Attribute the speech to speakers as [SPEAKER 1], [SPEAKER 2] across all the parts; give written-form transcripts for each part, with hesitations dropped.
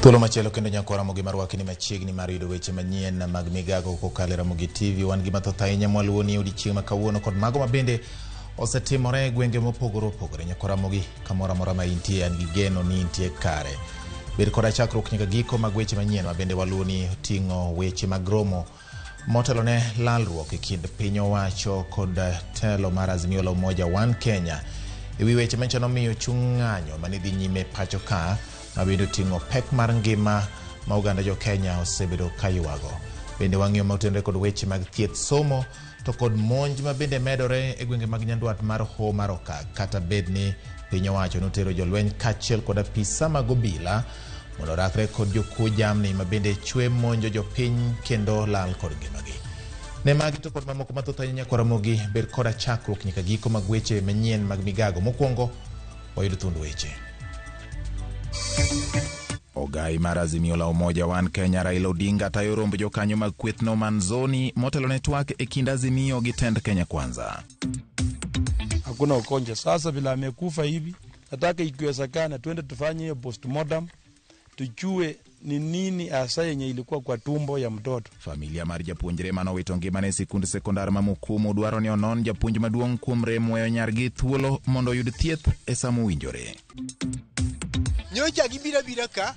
[SPEAKER 1] Thuolo machielo kendo nyako Ramogi marwaki ni machiegni mar yudo weche manyien mag migago kokalo e Ramogi TV. Wan gi mathoth ahinya mwaluwoni e odiechieng' ma kawuono kod mago ma bende osetimore e gwenge mopogore opogore. Nyako Ramogi kamoro amora ma intie an gi geno ni intie kare. Bed koda chakruok nyaka giko mag weche manyien ma bende waluwoni oting'o weche mag romo motelo ne lalruok e kind piny owacho kod telo mar Azimio la Umoja One Kenya e wi weche manyicho nomiyo chung' ng'anyo mane dhi nyime pacho ka ma bende oting'o pek mar ngima ma oganda jo Kenya osebedo ka ywago. Bende wang'iyo motenore kod weche mag thieth somo to kod monj ma bende medore e gwenge mag nyandwat mar Hoho mar Okak kata bed ni piny owacho notero jolweny kaachiel kod apisa mag obila mondo orakre kod jokuo jamni ma bende chwe monjo jopiny kendo lal kod ngimagi. Ne magi to kod mamoko mathoth ahinya nyakwar Ramogi, bed koda chakruok nyaka giko mag weche manyien mag migago. Mokwongo, wayud thuond weche. Ogai mar Azimio la Umoja One Kenya Raila Odinga tayo romb jokanyo mag kwethno Manzoni motelo ne twak e kind Azimio gi tend Kenya Kwanza.
[SPEAKER 2] Hakuna ugonjwa. Sasa vile amekufa hivi, nataka ikiwezekana twende tufanye hiyo postmortem, tujue ni nini hasa yenye ilikuwa kwa tumbo ya mtoto.
[SPEAKER 1] Familia mar japuonjre manowito ngimane e sikund sekondar ma Mukumu dwaro ni onon japuonj maduong' kuom rem weyo nyargi thuolo mondo oyud thieth e sa mowinjore.
[SPEAKER 3] Nyocha gibiro abira ka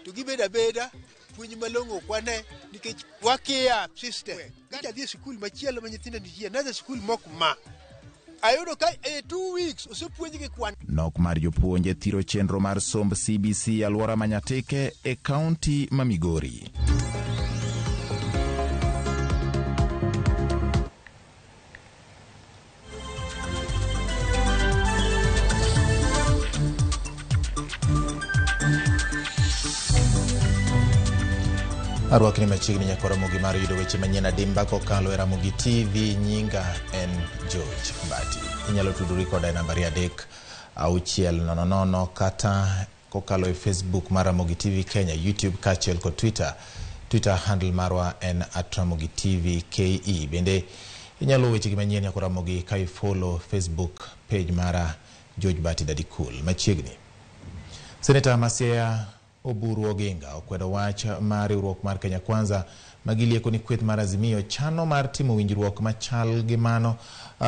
[SPEAKER 3] to gibedo abeda puonj malong'o ok wane nikech wakia system. Nyocha adhi e sikul machielo ma nyithindo nitie, another sikul mok ma. Ayudo ka e 2 weeks osepuonjgi kwan.
[SPEAKER 1] Nok mar jopuonj e thiro chenro mar somb CBC e alwora ma Nyatike e kaunti ma Migori. Arwakni machiegni nyaka Ramogi mar yudo weche manyien adimba kokalo e Ramogi TV. Nyinga en George Mbati. Inyalo tudori koda e nambari 3600 kata kokalo e Facebook mar Ramogi TV Kenya, YouTube kaachiel kod Twitter. Twitter handle marwa en @RamogiTV KE. Bende inyalo wechegi manyien nyaka Ramogi ka ifollow Facebook page mara George Bati Daddy Cool. Machiegni. Seneta ma Siaya Oburu Oginga okwedo wach mar riwruok mar Kenya Kwanza ma gilieko ni kweth mar Azimio chano mar timo winjruok machal gi mano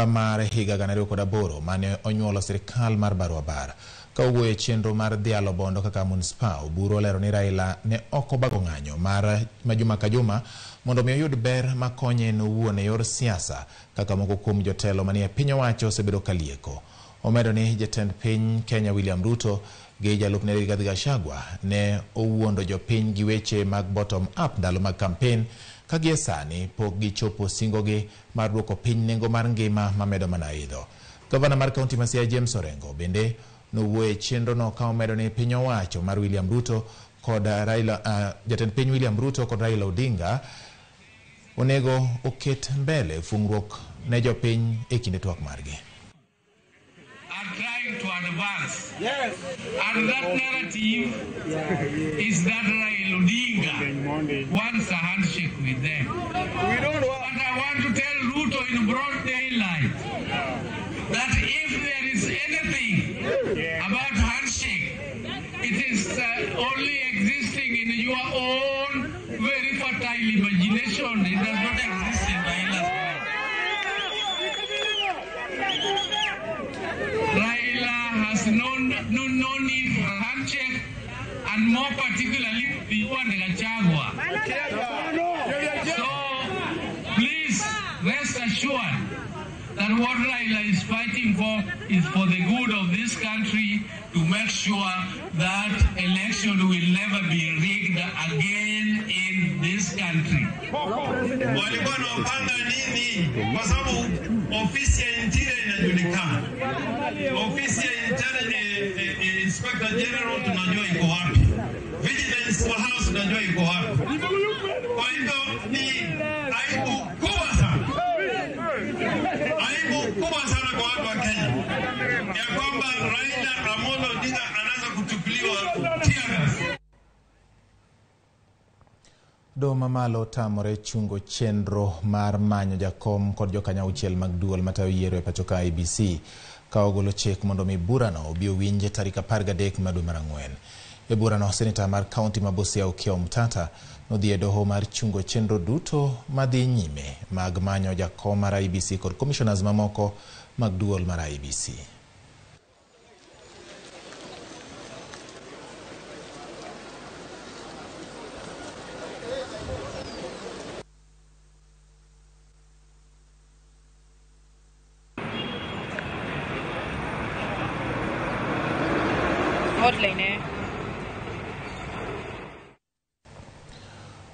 [SPEAKER 1] mar higa 2008 mane onyuolo sirikal mar baruabar. Ka owuoyo e chenro mar dhialo Bondo kaka munispa, Oburu olero ni Raila ne ok obago ng'anyo mar ma juma ka juma mondo mi oyud ber makonye en owuon e yor siasa kaka moko kuom jotelo manie piny owacho osebedo ka lieko. Omedo ni jatend piny Kenya William Ruto gi jalupne Rigathi Gachagua ne owuondo jopiny gi weche mag bottom up ndalo mag kampen ka gie sani pok gichopo singogi mar duoko piny nengo mar ngima mamedo mana idho. Gavana mar kaunti ma Siaya James Orengo bende nowuoyo e chenro no ka omedo ni piny owacho mar William Ruto kod Raila, jatend piny William Ruto kod Raila Odinga onego oket mbele fungruok ne jopiny e kinde twak margi.
[SPEAKER 4] Are trying to advance. And that narrative is that Raila Odinga wants a handshake with them. But I want to tell Ruto in broad daylight that if there is anything about handshake, it is only existing in your own very fertile imagination. It does not exist in Raila's mind. Raila has no need for a handshake, and more particularly, you and Gachagua. So, please rest assured that what Raila is fighting for is for the good of this country, to make sure that election will never be rigged again in this country.
[SPEAKER 5] Walikuwa wanapanga nini? Kwa sababu ofisi ya Interior inajulikana, ofisi ya Interior, Inspector General tunajua iko wapi, Vigilance House tunajua iko wapi. Kwa hivyo ni aibu kubwa sana, aibu kubwa sana kwa watu wa Kenya ya kwamba Raila Amolo Odinga anaweza kutupiliwa tear gas.
[SPEAKER 1] Doho mamalo otamore chungo chenro mar manyo jakom kod jokanyo auchiel mag duol matayo yiero e pacho ka IEBC ka ogolo chik mondo mi burano obi owinj tarik 13 mar dwe mar ang'wen. E burano, seneta mar kaunti ma Busia Okiya Omtatah nodhi e doho mar chungo chenro duto madhi nyime mag manyo jakom mar IEBC kod commissioners mamoko mag duol mar IEBC.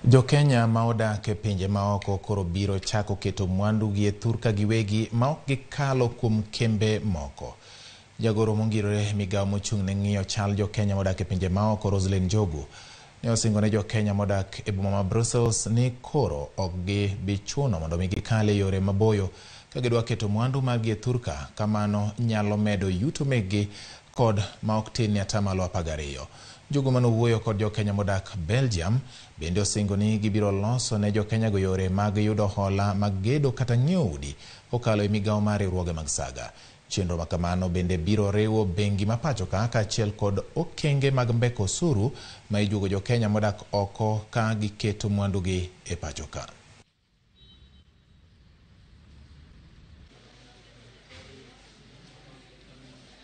[SPEAKER 1] Jo-Kenya ma odak e pinje maoko koro biro chako keto mwandugi e thurka giwegi ma ok gikalo kuom kembe moko. Jagoro mongirore migawo mochung' ne ng'iyo chal jo-Kenya modak e pinje maoko Roselyn Njogu ne osingo ne jo-Kenya modak e boma ma Brussels ni koro ok gibi chuno mondo mi gikal e yore maboyo ka gidwa keto mwandu maggi e thurka kamano nyalo medo yuto mekgi kod ma ok tin ne atamalo 12. Njogu manowuoyo kod jo-Kenya modak Belgium bende osingo ni gibiro loso ne jo-Kenya go yore mag yudo hola mag gedo kata ng'iewo udi kokalo e migawo mar riwruoge mag saga. Chenro makamano bende biro riwo bengi ma pacho ka kaachiel kod okenge mag mbeko osuru ma ijuogo jo-Kenya modak oko ka giketo mwandugi e pacho ka.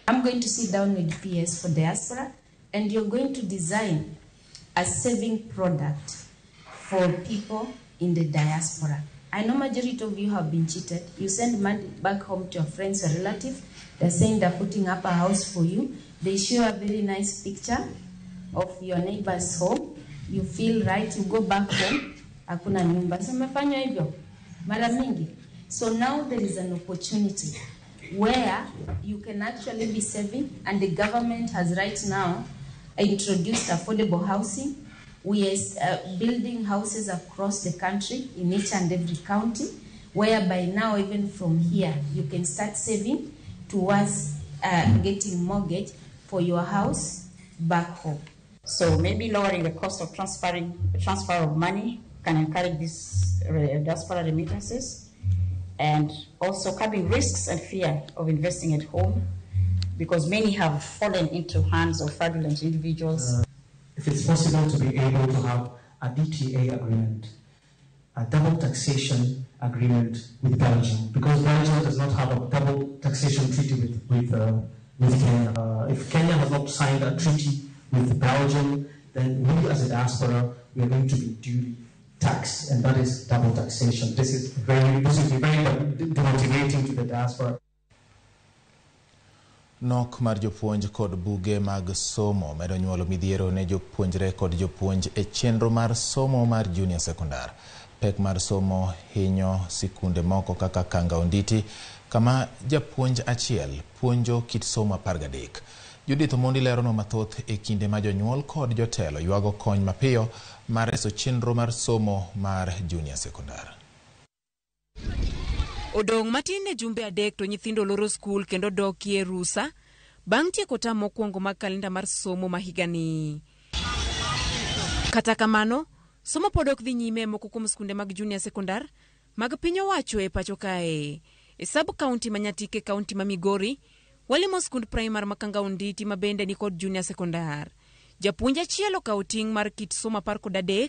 [SPEAKER 6] I'm going to sit down with PS for Diaspora, and you're going to design a saving product for people in the diaspora. I know majority of you have been cheated. You send money back home to your friends or relatives. They're saying they're putting up a house for you. They show a very nice picture of your neighbor's home. You feel right, you go back home. Hakuna nyumba. So umefanya hivyo mara mingi. So now there is an opportunity where you can actually be saving, and the government has right now introduced affordable housing. We are building houses across the country in each and every county, whereby now even from here you can start saving towards getting mortgage for your house back home.
[SPEAKER 7] So maybe lowering the cost of transfer of money can encourage these diaspora remittances, and also curbing risks and fear of investing at home, because many have fallen into hands of fraudulent individuals.
[SPEAKER 8] If it's possible to be able to have a DTA agreement, a double taxation agreement with Belgium, because Belgium does not have a double taxation treaty with Kenya. If Kenya has not signed a treaty with Belgium, then we as a diaspora, we are going to be duly taxed, and that is double taxation. This is very demotivating to the diaspora.
[SPEAKER 1] Nok mar jopuonj kod buge mag somo medo nyuolo midhiero ne jopuonjre kod jopuonj e chenro mar somo mar junior secondary. Pek mar somo hinyo sikunde moko kaka Kanga Onditi, kama japuonj achiel puonjo kit somo 13. Judith Omondi lerono mathoth e kinde ma jonyuol kod jotelo ywago kony mapiyo mar reso chenro mar somo mar junior secondary.
[SPEAKER 9] Odong' matin ne jumbe 3 to nyithindo loro skul kendo dokie rusa bang' tieko tam mokwongo mag kalenda mar somo ma higani. Kata kamano, somo pod ok dhi nyime moko kuom skunde mag junior secondary mag piny owacho e pacho kae. E sub county ma Nyatike, county ma Migori, walimo skund primary ma Kanga Onditi ma bende ni kod junior secondary. Japuonj achiel okawo ting' mar kit somo 13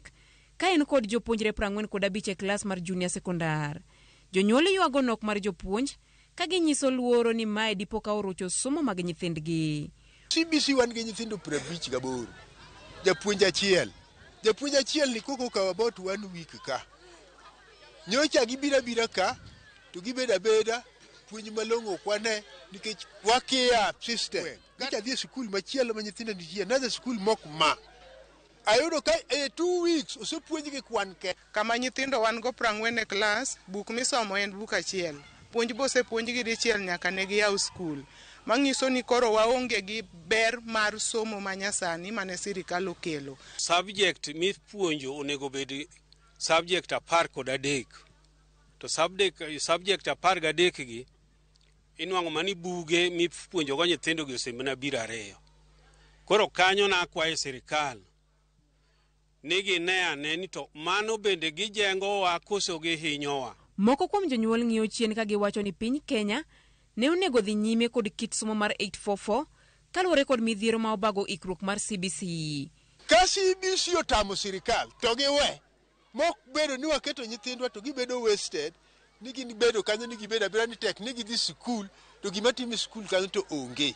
[SPEAKER 9] ka en kod jopuonjre 45 e klas mar junior secondary. Jonyuol ywago nok mar jopuonj ka ginyiso luoro ni mae dipo ka orocho somo mag nyithindgi.
[SPEAKER 3] CBC wan gi nyithindo 58, japuonj achiel. Japuonj achiel ni koko okawo about 1 week ka. Nyocha gibiro abira ka to gibedo abeda puonj malong'o ok wane nikech wakia system. Nyocha adhi e sikul machielo ma nyithindo nitie, another sikul mok ma. Ayudo ka e 2 weeks osepuonjgi kwan ke.
[SPEAKER 10] Kama nyithindo wan go 40 e klas, buk misomo en buk achiel. Puonj bo osepuonjgi dichiel nyaka ne giyaw skul. Manyiso ni koro waonge gi ber mar somo manyasani mane sirikal okelo.
[SPEAKER 11] Subject mipuonjo onego bed subject 13. To subject 13 gi inwang'o mani buge mipuonjogo nyithindo gi osemana biro 2. Koro kanyo nakwayo sirikal ni gine ane ni to mano bende gijengowa koso gihinyowa.
[SPEAKER 9] Moko kuom jonyuol ng'iyo chien ka giwacho ni piny Kenya ne onego dhi nyime kod kit somo mar 844 kaluwore kod midhiero ma obago ikruok mar CBC.
[SPEAKER 3] Ka CBC otamo sirikal to giwe mok bedo ni waketo nyithindwa to gibedo wasted ni gin bedo kanyo ni gibedo abeda ni tek ni gidhi sikul to gima timo e sikul kanyo to onge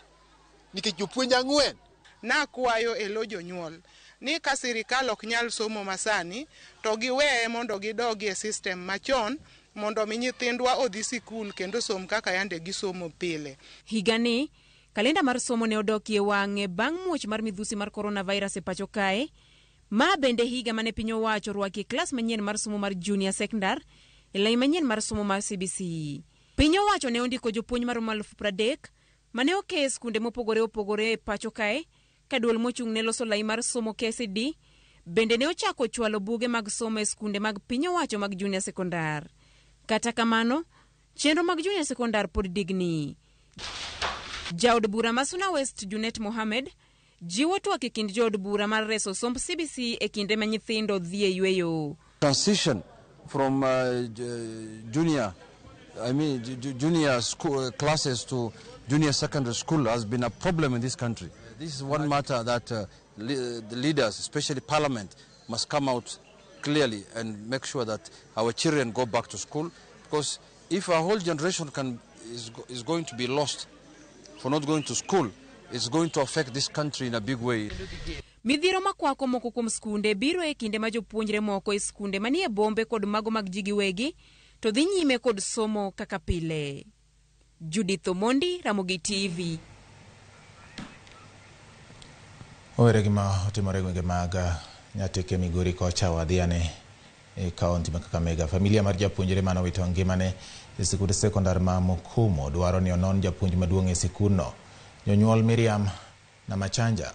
[SPEAKER 3] nikech jopuonj 4.
[SPEAKER 10] Nakwayo e lo jonyuol ni ka sirikal ok nyal somo masani to giweye mondo gidogi e system machon mondo mi nyithindwa odhi sikul kendo som kaka yande gisomo pile.
[SPEAKER 9] Higani, kalenda mar somo ne odokie wang'e bang' muoch mar midhusi mar coronavirus e pacho kae. Ma bende higa mane piny owacho orwakie klas manyien mar somo mar junior secondar e lai manyien mar somo mar CBC. Piny owacho ne ondiko jopuonj maromo 30,000 mane oke e skunde mopogore opogore e pacho kae ka duol mochung' ne loso lai mar somo KCD bende ne ochako chwalo buge mag somo e skunde mag piny owacho mag junior secondar. Kata kamano, chenro mag junior secondar pod digni. Jaod bura ma Suna West Junet Mohamed jiwo twak e kind jood bura mar reso somb CBC e kinde ma nyithindo dhi e yweyo.
[SPEAKER 12] Transition from junior, I mean, junior school classes to junior secondary school has been a problem in this country. This is one matter that the leaders, especially Parliament, must come out clearly and make sure that our children go back to school, because if a whole generation is going to be lost for not going to school, it's going to affect this country in a big way.
[SPEAKER 9] Midhiero makwako moko kuom skunde biro e kinde ma jopuonjre moko e skunde manie bombe kod mago mag ji giwegi to dhi nyime kod somo kaka pile. Judith Omondi, Ramogi TV.
[SPEAKER 1] Owere gima otimore e gwenge mag Nyatike Migori kocha wadhiane e kaunti ma Kakamega. Familia mar japuonjre mane owito ngimane e sikund sekondar ma Mukumu dwaro ni onon japuonj maduong' e sikundno. Jonyuol Miriam Namachanja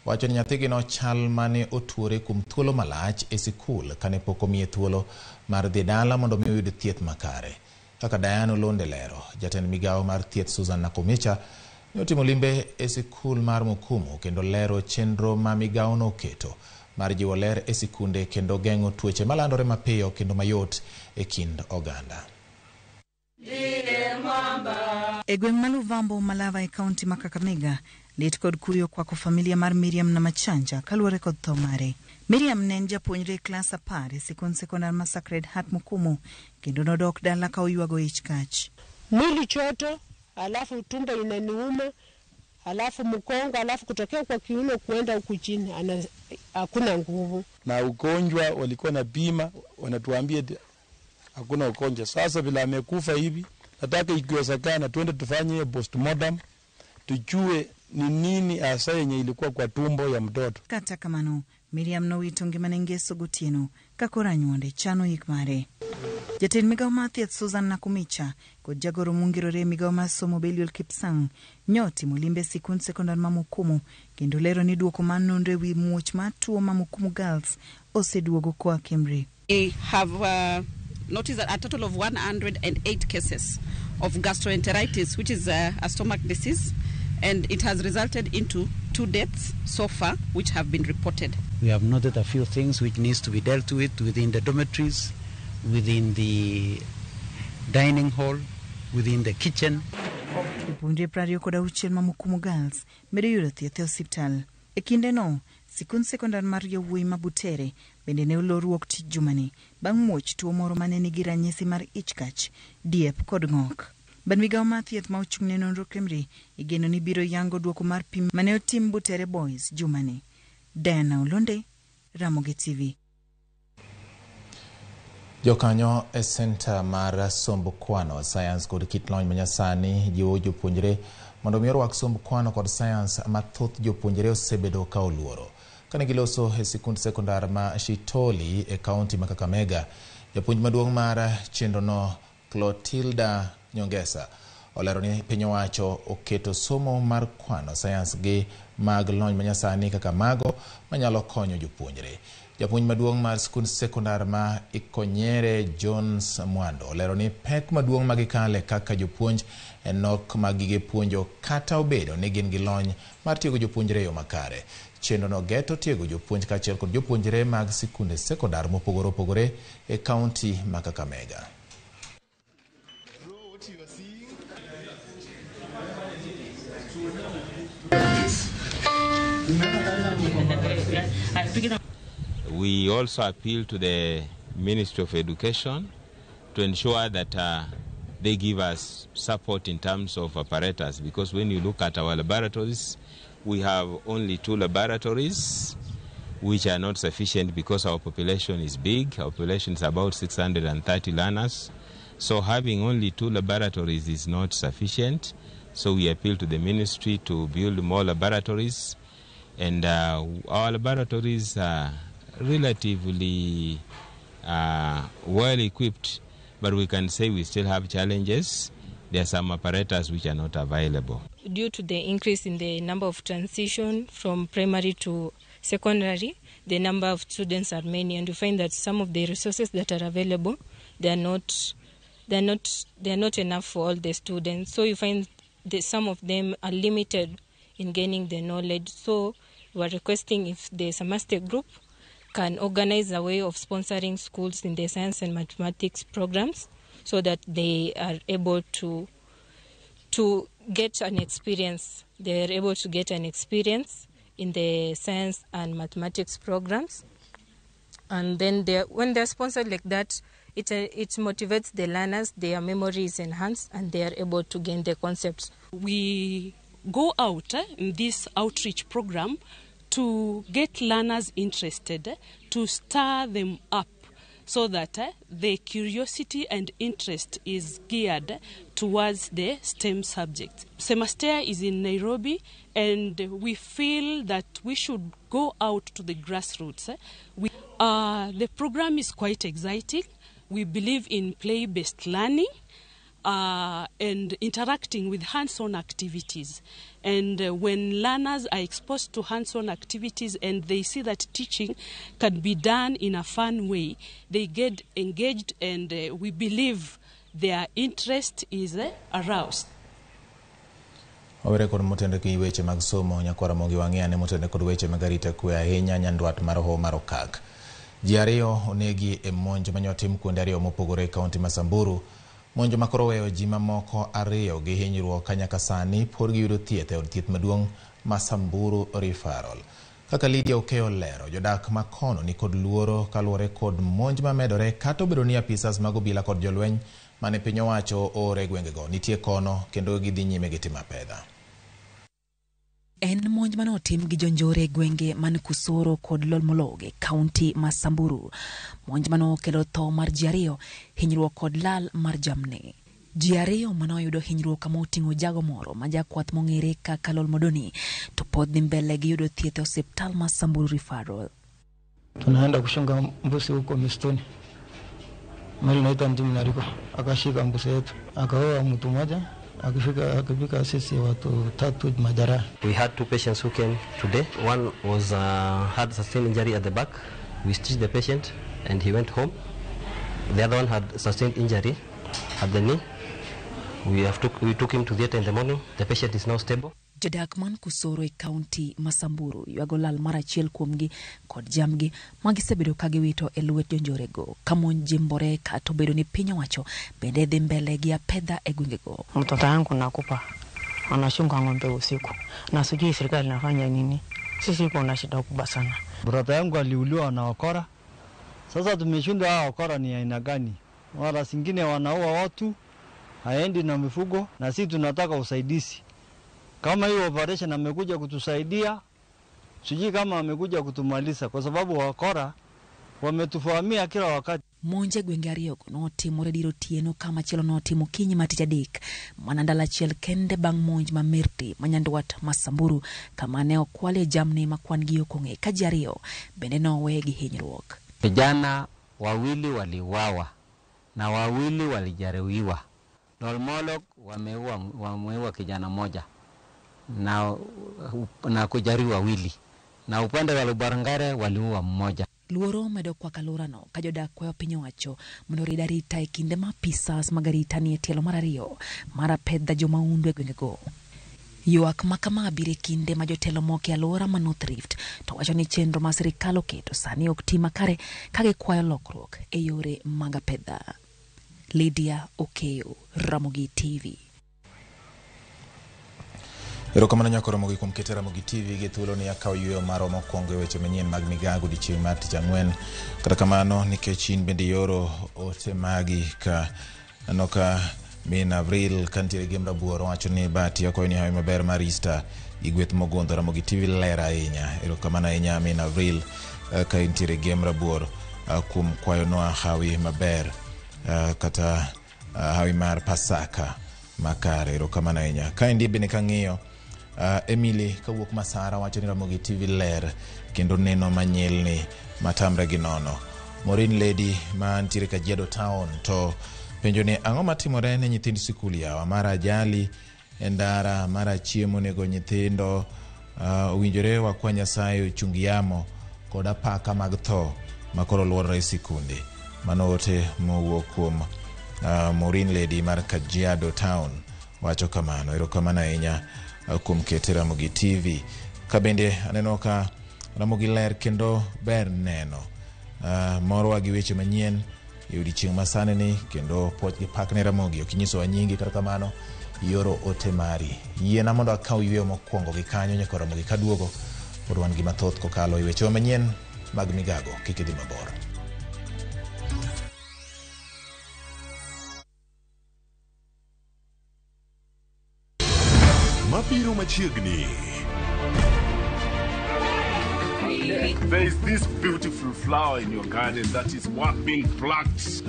[SPEAKER 1] wacho ni nyathigi no chal mane otuore kuom thuolo malach e sikul kane pok omiye thuolo mar dhi dala mondo mi oyud thieth makare. Kaka Diane Olonde lero, jatend migawo mar thieth Susan Nakumicha ne otimo limbe e sikul mar Mukumu kendo lero chenro ma migawono oketo mar jiwo ler e sikunde kendo geng'o tuoche malandore mapiyo kendo mayot e kind oganda.
[SPEAKER 13] E gweng' ma Luvambo Malava e kaunti ma Kakamega, lit kod kuyo kwako familia mar Miriam Namachanja kaluwore kod tho mare. Miriam ne en japuonjre e klas 10 e sikund sekondar ma Sacred Heart Mukumu kendo nodok dala ka oywago ich kach.
[SPEAKER 14] Mwili choto, alafu tumbo inaniuma, alafu mkongo, alafu kutokea kwa kiuno kuenda huku chini hakuna nguvu.
[SPEAKER 2] Na ugonjwa walikuwa na bima wanatuambia hakuna ugonjwa. Sasa vile amekufa hivi, nataka ikiwezekana twende tufanye postmortem tujue ni nini hasa yenye ilikuwa kwa tumbo ya mtoto.
[SPEAKER 13] Kata kamano, Miriam nowito ngimane ngeso gotieno ka koro anyuonde chano yik mare. Jatend migawo mar thieth Susan Nakumicha kod jagoro mongirore e migawo mar somo Belial Kipsang nyotimo limbe e sikund sekondar ma Mukumu kendo lero ni duoko mar nonro ewi muoch mar tuo ma Mukumu Girls oseduogo koa Kemri.
[SPEAKER 15] We have noticed that a total of 108 cases of gastroenteritis, which is a stomach disease, and it has resulted into 2 deaths so far, which have been reported.
[SPEAKER 16] We have noted a few things which needs to be dealt with within the dormitories, within the dining hall, within the kitchen.
[SPEAKER 13] Jopuonjre 26 ma Mukumu Girls medo yudo thieth e osiptal. E kindeno, sikund sekondar mar yawuoyi ma Butere bende ne olor wuok tich jumani bang' muoch tuo moro mane nigi ranyisi mar ich kach, diep kod ng'ok. Bad migawo mar thieth ma ochung' ne nonro Kemri igeno ni biro yango duoko mar pim mane otim Butere Boys jumani. Diana Olonde, Ramogi TV.
[SPEAKER 1] Jokanyo e senta mar somb kwano, science kod kit lony manyasani jiwo jopuonjre mondo mi orwak somb kwano kod science ma thoth jopuonjre osebedo ka oluoro. Kane giloso e sikund sekondar ma Shitoli e kaunti ma Kakamega, japuonj maduong' mar chenrono Clotilda Nyongesa olero ni piny owacho oketo somo mar kwano, science gi mag lony manyasani kaka mago manyalo konyo jopuonjre. Japuonj maduong' mar sikund sekondar ma Ikonyere Jones Mwando olero ni pek maduong' ma gikale kaka jopuonj en nok mag gige puonjo kata obedo ni gin gi lony mar tiego jopuonjre e yo makare. Chenrono geto tiego jopuonj kaachiel kod jopuonjre mag sikunde sekondar mopogore opogore e kaunti ma Kakamega.
[SPEAKER 17] We also appeal to the Ministry of Education to ensure that they give us support in terms of apparatus, because when you look at our laboratories, we have only 2 laboratories, which are not sufficient because our population is big. Our population is about 630 learners. So having only 2 laboratories is not sufficient. So we appeal to the ministry to build more laboratories. And our laboratories are relatively well equipped, but we can say we still have challenges. There are some apparatus which are not available.
[SPEAKER 18] Due to the increase in the number of transition from primary to secondary, the number of students are many, and you find that some of the resources that are available, they are not enough for all the students. So you find that some of them are limited in gaining the knowledge. So we are requesting if the CEMASTEA group can organize a way of sponsoring schools in the science and mathematics programs so that they are able to get an experience. They are able to get an experience in the science and mathematics programs. And then when they're sponsored like that, it motivates the learners, their memory is enhanced, and they are able to gain the concepts.
[SPEAKER 19] We go out in this outreach program to get learners interested, to stir them up so that the curiosity and interest is geared towards the STEM subject. CEMASTEA is in Nairobi, and we feel that we should go out to the grassroots. The program is quite exciting. We believe in play-based learning and interacting with hands-on activities. And when learners are exposed to hands-on activities and they see that teaching can be done in a fun way, they get engaged, and we believe their interest is aroused.
[SPEAKER 1] Wawere kod motende gi weche mag somo nyakwara Ramogi wang'e ane motende kod weche mag arita kwe ahinya nyandwat mar Hoho mar Okak. Ji ariyo onegi e monj mane otim kuonde ariyo mopogore e kaunti ma Samburu. Monj ma koro weyo ji mamoko ariyo gi hinyruok ka nyaka sani pod giyudo thieth e od thieth maduong' ma Samburu Referral. Kaka Lydia Okeyo lero, jodak ma kono ni kod luoro kaluwore kod monj mamedore kata obedo ni apisas mag obila kod jolweny mane piny owacho oore e gwengego nitie kono kendo gidhi nyime gi timo apedha.
[SPEAKER 9] En monj mane otim gi jonjore e gwenge man Kusoro kod Lolmolog e kaunti ma Samburu. Monj mane okelo tho mar ji ariyo, hinyruok kod lal mar jamni. Ji ariyo mane oyudo hinyruok kama oting'o jago moro ma jakwath mong'ere kaka Lolmodoni to pod dhi mbele gi yudo thieth e osiptal ma Samburu Referral.
[SPEAKER 20] Tunaenda kushonga mbuzi huko msituni. Mali naitwa Mjimi Nariko, akashika mbuzi yetu, akaoa mtu mmoja. Akifika akifika sisi watu tatu majeraha.
[SPEAKER 21] We had 2 patients who came today. One was had sustained injury at the back. We stitched the patient and he went home. The other one had sustained injury at the knee. We took him to theater in the morning. The patient is now stable.
[SPEAKER 9] Jodak man Kusoro e kaunti ma Samburu ywago lal mar achiel kuomgi kod jamgi ma gisebedo ka giwito e lwet jonjorego ka monj jimbore kata obedo ni piny owacho bende dhi mbele gi apedha e gwengego.
[SPEAKER 22] Mtoto yangu nakupa anachunga ng'ombe usiku na sijui serikali inafanya nini. Sisi kuna shida kubwa sana.
[SPEAKER 23] Brother yangu aliuliwa na wakora. Sasa tumeshindwa hao wakora ni aina gani? Mara zingine wanaua watu, haendi na mifugo, na sisi tunataka usaidizi. Kama hiyo operation amekuja kutusaidia, sijui kama amekuja kutumaliza kwa sababu wakora wametufahamia kila wakati.
[SPEAKER 9] Monje gwenge ariyogo notimore dir otieno kama chielo notimo okinyi ma tich adek mana ndalo achiel kende bang' monj ma Mirti ma nyandwat ma Samburu kama ne okwalie jamni ma kwan gi ok ong'e ka ji ariyo bende nowe gi hinyruok.
[SPEAKER 24] Vijana wawili waliuawa na wawili walijeruhiwa. Lolmolok wameua kijana moja na kujeruhi wawili, na upande wa Lubarangare waliua mmoja.
[SPEAKER 9] Luoro medo kwako alworano ka jodak kwayo piny owacho mondo orid arita e kinde ma apisas mag arita nie tielo mar ariyo mar apedha jomahundu e gwengego. Ywak ma kama biro e kinde ma jotelo moko e alwora ma North Rift to wacho ni chenro ma sirikal oketo sani ok ti makare ka gikwayo lokruok e yore mag apedha. Lydia Okeyo, Ramogi TV.
[SPEAKER 1] Erokamano nyako Ramogi kuom kete Ramogi TV gi thuolo ni akawo yueyo marwa mokwongo e weche manyien mag migago odiochieng' mar tich ang'wen. Kata kamano nikech in bende ioro ote magi ka aneno ka min Avril kantiere gi Mrabuor wacho ni Bati akwayo ni hawi maber mar Easter gi gweth mogundho. Ramogi TV ler ahinya. Erokamano ahinya min Avril ka intiere gi Mrabuor kuom kwayonwa hawi maber kata hawi mar Pasaka makare. Erokamano ahinya. Kaendi bende kang'iyo Emily kawuok Masara wacho ni Ramogi TV ler kendo neno manyilni matamre gi nono. Maureen Lady mantiere Kajiado Town to penjo ni ang'o matimore ne nyithind sikul yawa mar ajali e ndara mar chiemo nego nyithindo owinjore wakwa Nyasaye ochung yamo kod apaka mag tho makoro luorore e sikunde. Mano ote mowuok kuom Maureen Lady mar Kajiado Town wacho kamano. Erokamano ahinya kuom kete Ramogi TV. Ka bende aneno ka Ramogi ler kendo ber neno. Morwa gi weche manyien e odiochieng' masani ni kendo puoch gi pak ne Ramogi. Ok inyisowa nyingi kata kamano ioro ote mari. Yiena mondo akaw yueyo mokwongo gi kanyo nyaka Ramogi kaduogo. Pod wan gi mathoth kokalo e wechewa manyien mag migago. Kik idhi mabor.
[SPEAKER 4] Mabiro machiegni.
[SPEAKER 5] There is this beautiful flower in your garden that is worth being plucked.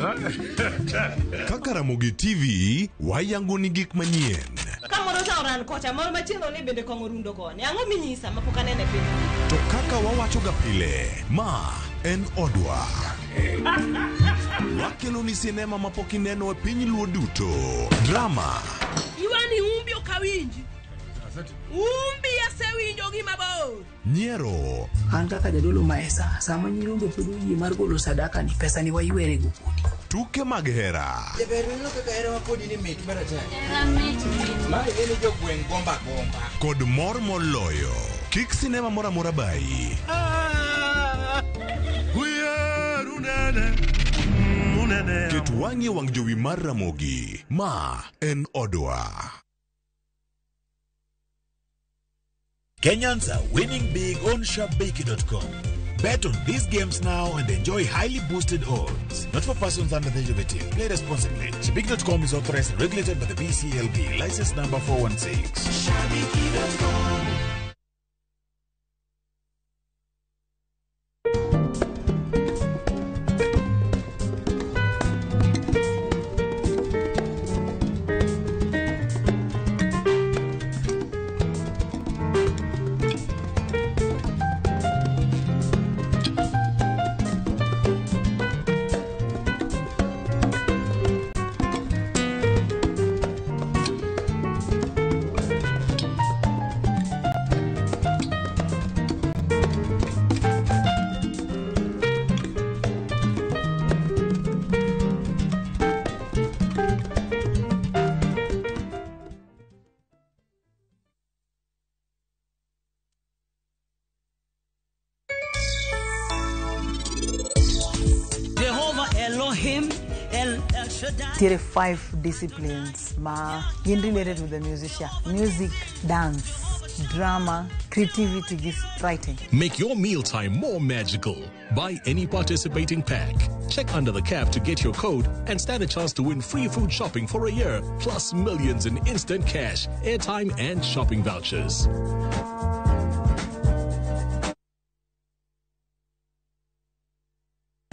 [SPEAKER 4] Kaka Ramogi TV wayango ni gik manyien.
[SPEAKER 6] Kamoro cha oran kocha, moro machielo ni bende kong'o rundo koni. Ang'o minyisa mapok aneno e piny?
[SPEAKER 4] To kaka wawacho ga pile, ma en odwa. Wakelo ni sinema mapok ineno e piny luo duto. Drama,
[SPEAKER 6] Iwani umbi ok awinji. Umbi asewinjo gi mabor.
[SPEAKER 4] nyiero,
[SPEAKER 7] An kaka jadolo maesa, sama nyirombe pod oyie mar golo sadaka ni pesa ni waywere go kodi.
[SPEAKER 4] tuke mag hera,
[SPEAKER 25] Jaber ineno kaka hera kodi ni mit maratari. Mae en jogweng' gomba gomba.
[SPEAKER 4] kod mor moloyo. Kik sinema moro amora bayi. Ket wang'i e wang' jowi mar Ramogi. Ma en odwa.
[SPEAKER 26] Kenyans are winning big on Shabiki.com. Bet on these games now and enjoy highly boosted odds. Not for persons under the age of 18. Play responsibly. Shabiki.com is authorized and regulated by the BCLB. License number 416.
[SPEAKER 25] Shabiki.com.
[SPEAKER 27] Jehovah Elohim, El, El Shaddai.
[SPEAKER 28] Nitiere five disciplines ma gin related with the musician: music, dance, drama, creativity gi writing.
[SPEAKER 29] Make your mealtime more magical. Buy any participating pack. Check under the cap to get your code and stand a chance to win free food shopping for a year, plus millions in instant cash, airtime, and shopping vouchers.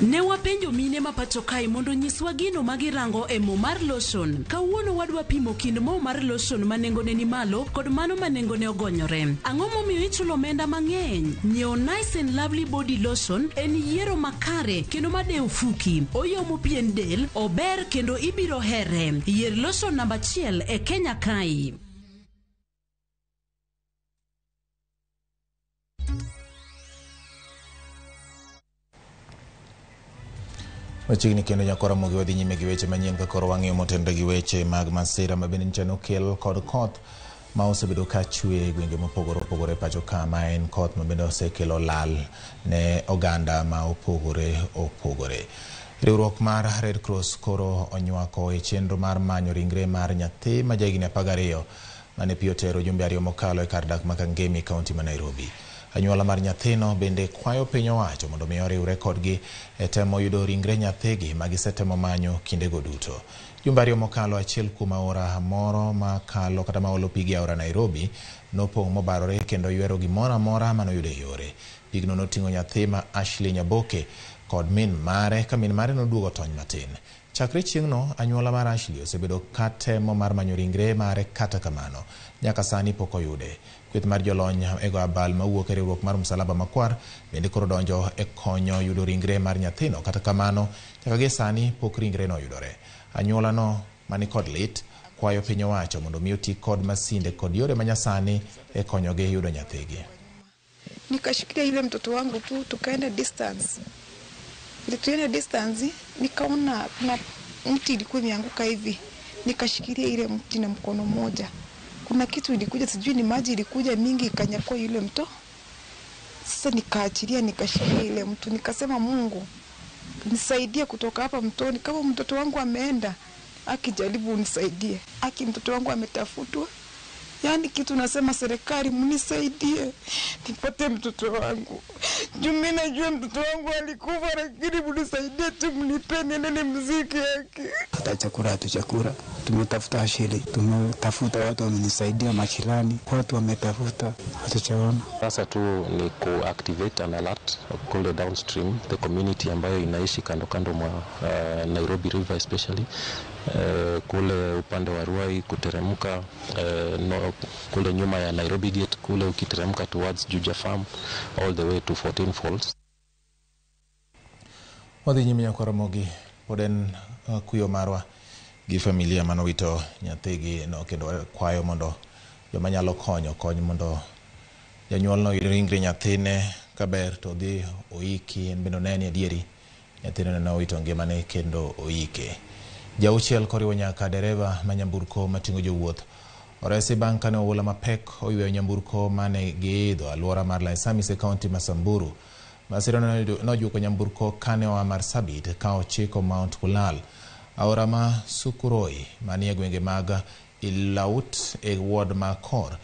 [SPEAKER 19] Ne wapenjo mine ma pacho kae mondo nyiswa gino ma girango e mo mar lotion. Kawuono wadwa pimo kind mo mar lotion ma nengone ni malo kod mano ma nengone ogonyore. Ang'o momiyo ichulo omenda mang'eny? Nyiewo Nice and Lovely Body Lotion en yiero makare kendo madewo fuki. Oyomo pien del, ober kendo ibiro here. Yier lotion namba achiel e Kenya kae.
[SPEAKER 1] Machiegni kendo nyako Ramogi wadhi nyime gi weche manyien ka koro wang'iyo motenore gi weche mag masira ma bende nyicha nokel kod koth ma osebedo ka chwe e gwenge mopogore opogore e pacho ka, ma en koth ma bende osekelo lal ne oganda ma opogore opogore. Riwruok mar Red Cross koro onywako e chenro mar manyo ringre mar nyathi ma jahigni 12 mane pi otero jumbe 2 mokalo e kar dak ma Kangemi, kaunti ma Nairobi. Anyuola mar nyathino bende kwayo piny owacho mondo mi oriwre kodgi e temo yudo ringre nyathigi ma gisetemo manyo kindego duto. Jumbe 2 mokalo, achiel kuom aora moro makalo kata maolo pigi e aora Nairobi nopong' mobarore kendo ywero gimoro amora manoyudo e yore. Pigno noting'o nyathi ma Ashley Nyaboke kod min mare ka min mare noduogo tony matin. Chakre chieng'no, anyuola mar Ashley osebedo ka temo mar manyo ringre mare, kata kamano nyaka sani pok oyude. Kweth mar jolony e go abal mawuok e riwruok mar Msalaba Makwar bende koro donjo e konyo yudo ringre mar nyathino, kata kamano nyaka gie sani pok ringre no oyudore. Anyuola no mani kod lit kwayo piny owacho mondo mi oti kod masinde kod yore manyasani e konyogi yudo nyathigi.
[SPEAKER 2] Nikashikilia yule mtoto wangu tu, tukaenda distance. Ili tuende distance, nikaona kuna mti ilikuwa imeanguka hivi. Nikashikilia ile mti na mkono mmoja. Kuna kitu ilikuja, sijui ni maji ilikuja mingi ikanyakua yule mto. Sasa nikaachilia, nikashikilia ile mtu, nikasema Mungu nisaidie kutoka hapa mtoni. Kama mtoto wangu ameenda, akijaribu unisaidie. Aki mtoto wangu ametafutwa. Yaani kitu nasema serikali mnisaidie nipate mtoto wangu. Juu mimi najua mtoto wangu alikufa, lakini mnisaidie tu, mnipe niende mziki yake.
[SPEAKER 3] Hata chakula hatuchakula. Tumetafuta ashili, tumetafuta watu wamenisaidia, majirani, watu wametafuta, hatuchaona.
[SPEAKER 8] Sasa tu ni ku-activate an alert kule downstream, the community ambayo inaishi kando kando mwa Nairobi River especially, kule upande wa Ruai kuteremka, no, kule nyuma ya Nairobi Gate, kule ukiteremka towards Juja Farm all the way to 14 Falls.
[SPEAKER 1] Wadhi nyime nyakwa Ramogi, pod en kuyo marwa gi familia manowito nyathigi no, kendo kwayo mondo joma nyalo konyo kony mondo janyuol no yud ringre nyathine kaber to odhi oiki, en bende one ni adieri nyathine ne owito ngimane kendo oike. Jauchiel koriwo nyaka dereva ma nyamburko mating'o jowuoth oresi bang' kane oula mapek oyweyo nyamburko mane giidho alwora mar Laisamis e kaunti ma Samburu. Masira nojuko nyamburko kane oa Marsabit ka ochiko Mount Kulal. Aora ma Sukuroi manie gwenge mag Ilaut e ward ma Kor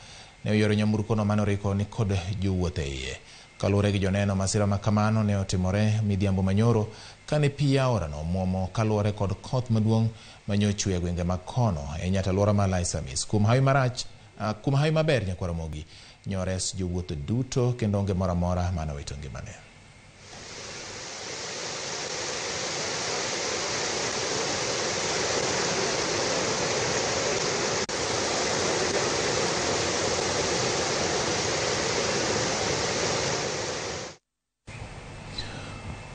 [SPEAKER 1] ne oyoro nyamburko no mane oriko ni kod jowuoth e iye. Kaluwore gi joneno, masira ma kamano ne otimore midhiambo manyoro kane pi aorano omuomo kaluwore kod koth maduong' manyochwe e gwenge ma kono e nyata alwora ma Laisamis. Kuom hawi marach, kuom hawi maber nyakwa Ramogi, nyores jowuoth duto kendo onge moro amora mane owito ngimane.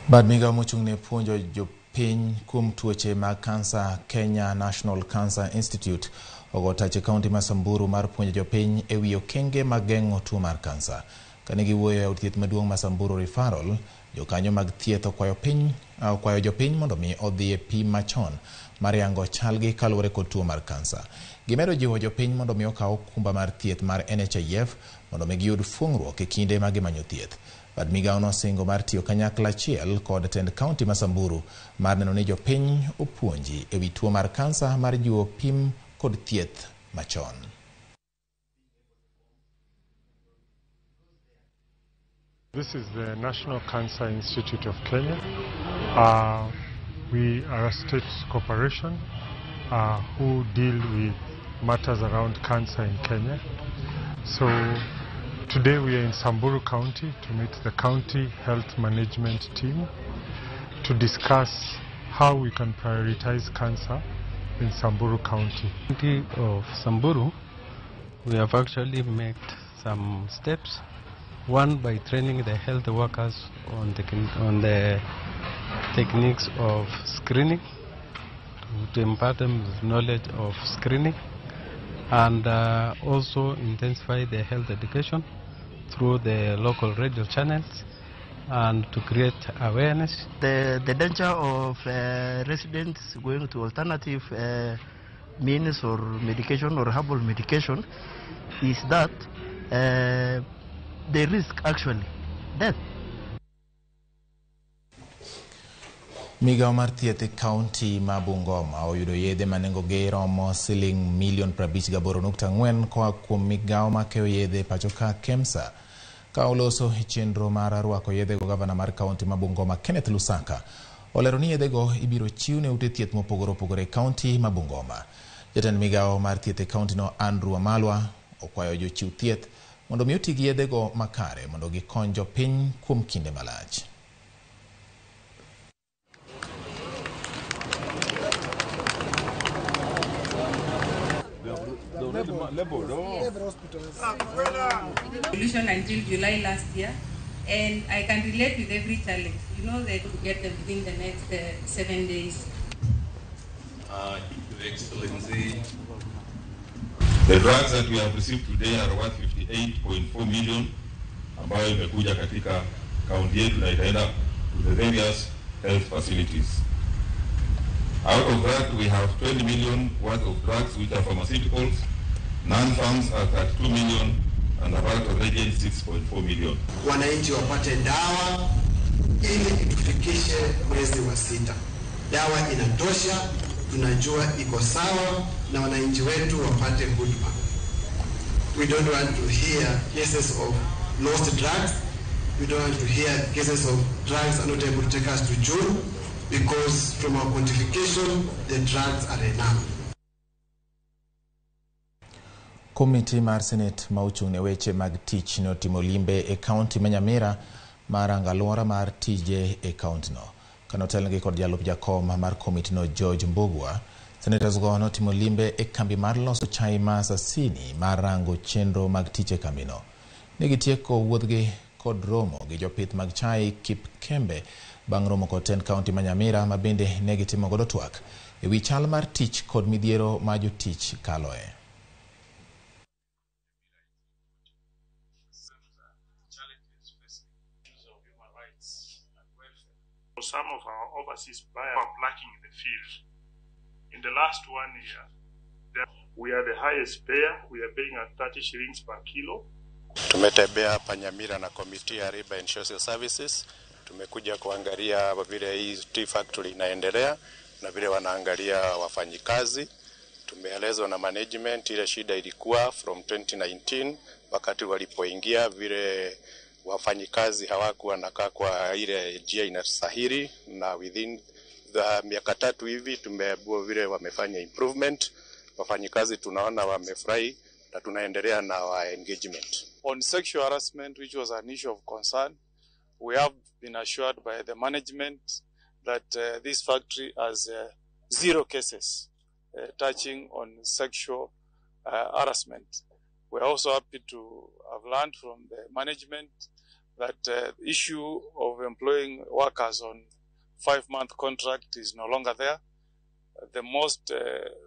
[SPEAKER 1] Bad migao mochung' ne puonjo jopiny kuom tuoche mag kansa, Kenya National Cancer Institute ogo tach e kaunti ma Samburu mar puonjo jopiny e wi okenge mag geng'o tuo mar kansa. Kane giwuoyo e od thieth maduong' ma Samburu Referral, jokanyo mag thieth okwayo jopiny mondo mi odhi e pim machon mar yango chalgi kaluwore kod tuo mar kansa. Gimedo jiwo jopiny mondo mi okaw okumba mar thieth mar NHIF mondo mi giyud fuong'ruok e kinde ma gimanyo thieth. Bad migao nosingo mar tiyo kanyakla achiel kod tend kaunti ma Samburu mar neno ni jopiny opuonji e wi tuo mar kansa mar jiwo pim kod thieth machon.
[SPEAKER 10] This is the National Cancer Institute of Kenya. We are a state corporation who deal with matters around cancer in Kenya. So today we are in Samburu County to meet the County Health Management Team to discuss how we can prioritize cancer in Samburu County.
[SPEAKER 11] County of Samburu, we have actually made some steps. One, by training the health workers on the techniques of screening, to impart them with knowledge of screening, and also intensify the health education through the local radio channels and to create awareness.
[SPEAKER 12] The danger of residents going to alternative means or medication or herbal medication is that they risk actually death.
[SPEAKER 1] Migawo mar thieth e kaunti ma Bungoma oyudo yedhe ma nengogi romo siling milion 58.4 koa kuom migawo makeyo yedhe pacho ka KEMSA. Ka oloso e chenro mar rwako yedhego, gavana mar kaunti ma Bungoma Kenneth Lusaka olero ni yedhego ibiro chiw ne ute thieth mopogore opogore e kaunti ma Bungoma. Jatend migawo mar thieth e kauntino Andrew Amalwa okwayo jochiw thieth mondo mi oti gi yedhego makare mondo gikony jopiny kuom kinde malach.
[SPEAKER 13] Solution until July last year, and I can relate with every challenge. You know that to get them within the next 7 days.
[SPEAKER 14] Your Excellency, the drugs that we have received today are worth 58.4 million ambayo imekuja katika kaunti yetu na itaenda to the various health facilities. Out of that, we have 20 million worth of drugs which are pharmaceuticals, non-farms are 32 million, and about region 6.4 million.
[SPEAKER 15] Wananchi wapate dawa ili itufikishe mwezi wa 6. Dawa inatosha, tunajua iko sawa na wananchi wetu wapate huduma. We don't want to hear cases of lost drugs. We don't want to hear cases of drugs are not able to take us to June, because from our quantification, the drugs are enough.
[SPEAKER 1] Komiti mar Senate ma ochung' ne weche mag tich notimo limbe e kaunti ma Nyamira mar rango alwora mar tije e kauntino. Kanotelnegi kod jalup jakom mar komitino George Mbugua, senators go notimo limbe e kambi mar loso chai ma Sasini mar rango chenro mag tich e kambino. Negitieko wuodhgi kod romo gi jopith mag chai Kipkembe bang' romo kod tend kaunti ma Nyamira ma bende negitimo godo twak e wi chal mar tich kod midhiero ma jotich kaloe.
[SPEAKER 16] Some of our overseas buyers are lacking in the field. In the last 1 year, we are the highest payer. We are paying at 30 shillings per kilo.
[SPEAKER 17] Tumetembea hapa Nyamira na komiti ya Riba and Social Services. Tumekuja kuangalia vile hii tea factory inaendelea na vile wanaangalia wafanyikazi. Tumeelezwa na management ile shida ilikuwa from 2019 wakati walipoingia, vile wafanyikazi hawakuwa wanakaa kwa ile njia inastahili, na within the miaka 3 hivi tumeambiwa vile wamefanya improvement. Wafanyikazi tunaona wamefurahi na tunaendelea na our engagement.
[SPEAKER 18] On sexual harassment, which was an issue of concern, we have been assured by the management that this factory has 0 cases touching on sexual harassment. We are also happy to have learned from the management that the issue of employing workers on 5-month contract is no longer there. The most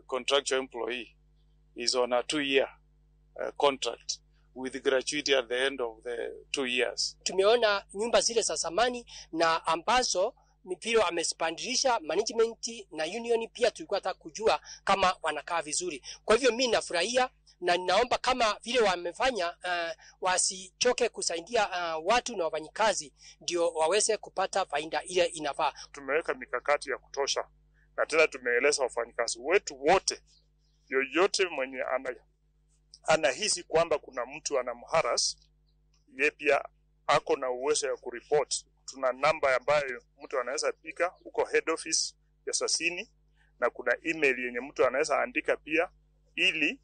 [SPEAKER 18] contractual employee is on a 2-year contract with gratuity at the end of the 2 years.
[SPEAKER 20] Tumeona nyumba zile za zamani na ambazo mipiro amezipandilisha management na union, pia tulikuwa tunataka kujua kama wanakaa vizuri. Kwa hivyo mimi nafurahia na ninaomba kama vile wamefanya wasichoke kusaidia watu na wafanyikazi ndio waweze kupata faida ile inafaa.
[SPEAKER 16] Tumeweka mikakati ya kutosha na tena tumeeleza wafanyikazi wetu wote, yoyote mwenye anahisi kwamba kuna mtu anamharas, yeye pia ako na uwezo ya kuripoti. Tuna namba ambayo mtu anaweza pika huko head office ya Sasini, na kuna email yenye mtu anaweza andika pia ili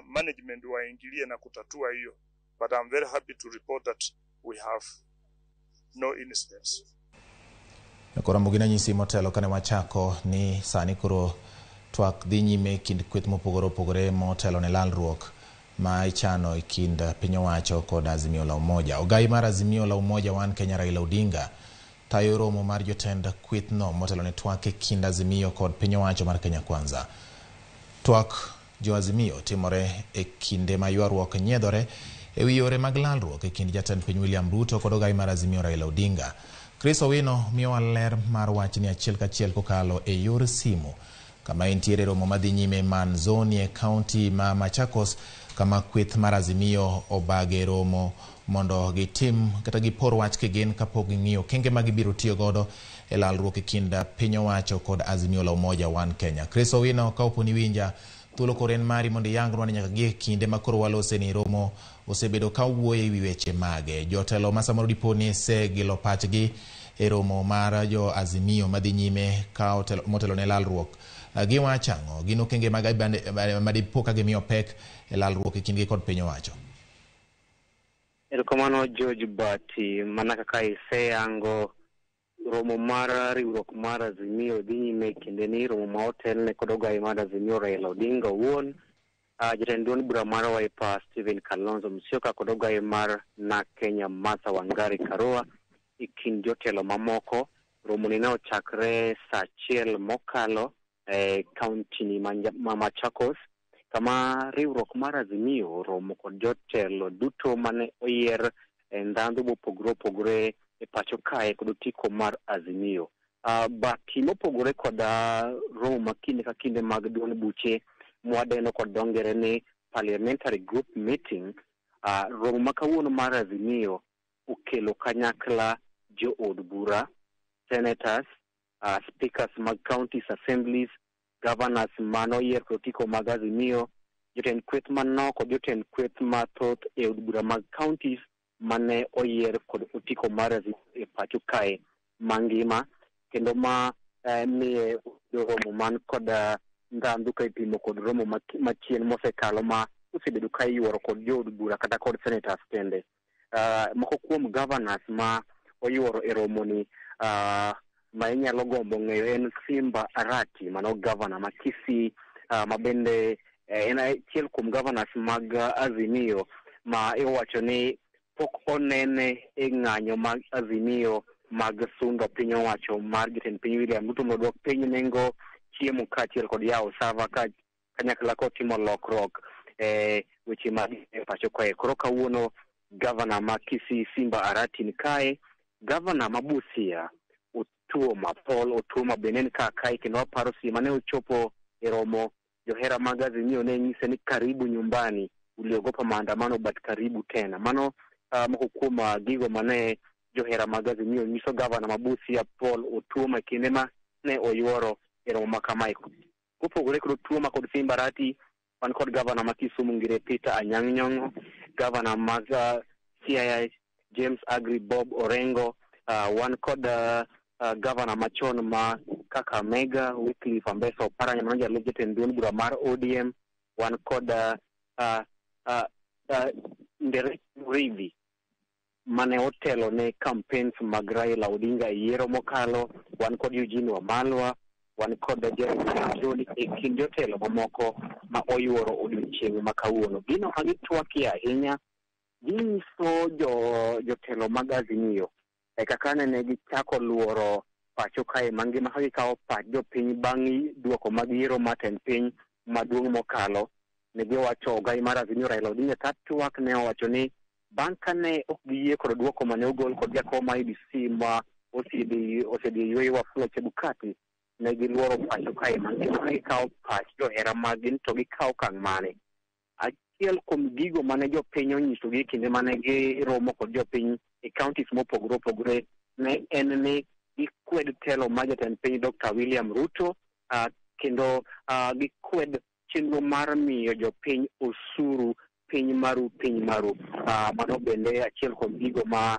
[SPEAKER 16] management waingilie na kutatua hiyo. But I'm very happy to report that we have no incidents.
[SPEAKER 1] Koro Ramogi nyisi motelo kane wachako ni sani koro twak dhi nyime kind kweth mopogore opogore motelo ne lalruok ma ichano e kind piny owacho kod Azimio la Umoja. Ogai mar Azimio la Umoja One Kenya Raila Odinga tayo romo mar jotend kwethno motelo ne twak e kind Azimio kod piny owacho mar Kenya Kwanza. Twak jo Azimio timore e kinde ma ywaruok nyiedhore e wi yore mag lalruok e kind jatend piny William Ruto kod ogai mar Azimio Raila Odinga. Chris Owino miyowa ler mar wachni achiel kachiel kokalo e yor simu kama entiere romo madhi nyime Manzoni e kaunti ma Machakos, kama kweth mar Azimio obage romo mondo gitim kata gipor wach kigin kapok ging'iyo okenge ma gibiro tiyo godo e lalruok e kind piny owacho kod Azimio la Umoja One Kenya. Chris Owino, ka opo ni winja, thuolo koro en mari mondo iyangnwa ni nyaka gie kinde ma koro walose ni romo osebedo ka wuoyo e wi weche mage. Jotelo ma samoro dipo ni segilo pachgi e romo mar jo Azimio madhi nyime ka motelo ne lalruok. Giwacho ang'o? Gin okenge mag madipo ka gimiyo pek e lalruok e kindgi kod piny owacho.
[SPEAKER 4] Erokamano George Bati, mana kaka iseyango romo mar riwruok mar Azimio dhi nyime e kinde ni romo ma otelne kod ogai mar Azimio Raila Odinga owuon, jatend duond bura mar Wiper Stephen Kalonzo Musyoka kod ogai mar NARC Kenya Martha Wangari Karua e kind jotelo mamoko. Romo ni ne ochakre saa achiel mokalo e kaunti ni ma Machakos, kama riwruok mar Azimio oromo kod jotelo duto mane oyier e ndhandhu mopogore opogore e pacho kae kod otiko mar Azimio. Bati mopogore kod romo ma kinde ka kinde mag duond buche mwadendo kod dho ngere ni parliamentary group meeting, romo ma kawuono mar Azimio okelo kanyakla jood bura, senators, speakers mag counties assemblies, governors manoyier kod otiko mag Azimio, jotend kweth manok kod jotend kweth mathoth e od bura mag counties mane oyier kod otiko mar Azimio e pacho kae mangima, kendo ma miye romo man kod ndhandhu ka ipimo kod romo machien mosekalo ma osebedo ka iyuoro kod jood bura kata kod senators kende. Moko kuom governors ma oyuoro e romo ni ma inyalo gombo ng'eyo en Simba Arati, mano governor ma Kisii, ma bende en achiel kuom governors mag Azimio ma iwacho ni pok onene e ng'anyo mag Azimio mag sundo piny owacho mar jatend piny William Ruto mondo odwok piny nengo chiemo kaachiel kod yawo sava ka kanyakla kotimo lokruok e weche mag e pacho kae. Koro kawuono gavana ma Kisii Simba Arati ni kae, gavana ma Busia Otuoma Paul Otuoma bende ni ka kae, kendo waparo si mane ochopo e romo johera mag Azimio ne nyise ni karibu nyumbani, uliogopa maandamano but karibu tena. Mano moko kuom gigo mane johera mag Azimio nyiso gavana ma Busia Paul Otuoma e kinde ma ne oyuoro e romo ma kamae. Kopogore kod Otuoma kod Simba Arati, wan kod gavana ma Kisumu Ngire Peter Anyang' Nyong'o, gavana mag Siaya James Agri Bob Orengo, wan kod gavana machon ma Kakamega Wycliffe Ambesa Oparanya mano jalup jatend duond bura mar ODM, wan kod Ndere Muriithi mane otelo ne campaigns mag Raila Odinga e yiero mokalo, wan kod Eugene Wamalwa, wan kod Jeremy Kioni e kind jotelo mamoko ma oyuoro odiochieng' ma kawuono. Gino ma gitwakie ahinya, ginyiso jotelo mag Azimio e kaka nene gichako luoro pacho kae mangima ka gikawo pach jopiny bang' duoko mag yiero mar tend piny maduong' mokalo. Ne giwacho ogai mar Azimio Raila Odinga ka twak ne owacho ni bang' kane ok giyie kod duoko mane ogol kod jakom mar IEBC ma osedhi e yueyo Wafula Chebukati, ne giluoro pacho kae mangima ka gikawo pach johera maggi ni to gikawo okang' mane. Achiel kuom gigo mane jopiny onyisogi e kinde mane giromo kod jopiny e counties mopogore opogore ne en ni gikwed telo mar jatend piny Dr. William Ruto, kendo gikwed chenro mar miyo jopiny osuru piny maru piny maru. Mano bende achiel kuom gigo ma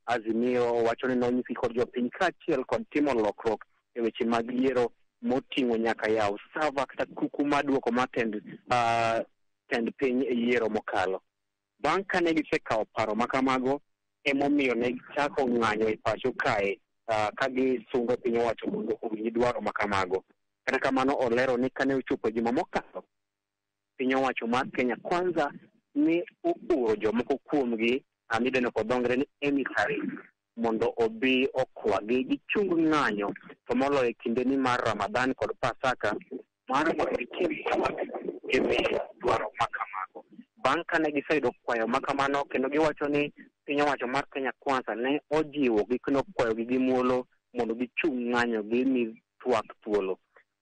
[SPEAKER 4] Azimio wacho ni nonyisi kod jopiny kaachiel kod timo lokruok e weche mag yiero moting'o nyaka yawo sava kata kuku mar duoko mar tend piny e yiero mokalo. Bang' kane gisekawo paro ma kamago, emomiyo ne gichako ng'anyo e pacho kae ka gisungo piny owacho mondo owinj dwaro ma kamago. Kata kamano olero ni kane ochopo e juma mokalo, piny owacho mar Kenya Kwanza ne ooro jomoko kuomgi midendo kod dho ngere ni emissaries mondo obi okwagi gichung ng'anyo to moloyo e kinde ni mar Ramadhan kod Pasaka mar mondo gitim e wi dwaro ma kamago. Bang' kane giseyudo kwayo ma kamano kendo giwacho ni piny owacho mar Kenya Kwanza ne ojiwogi kendo okwayogi gi muolo mondo gichung ng'anyo gimi twak thuolo.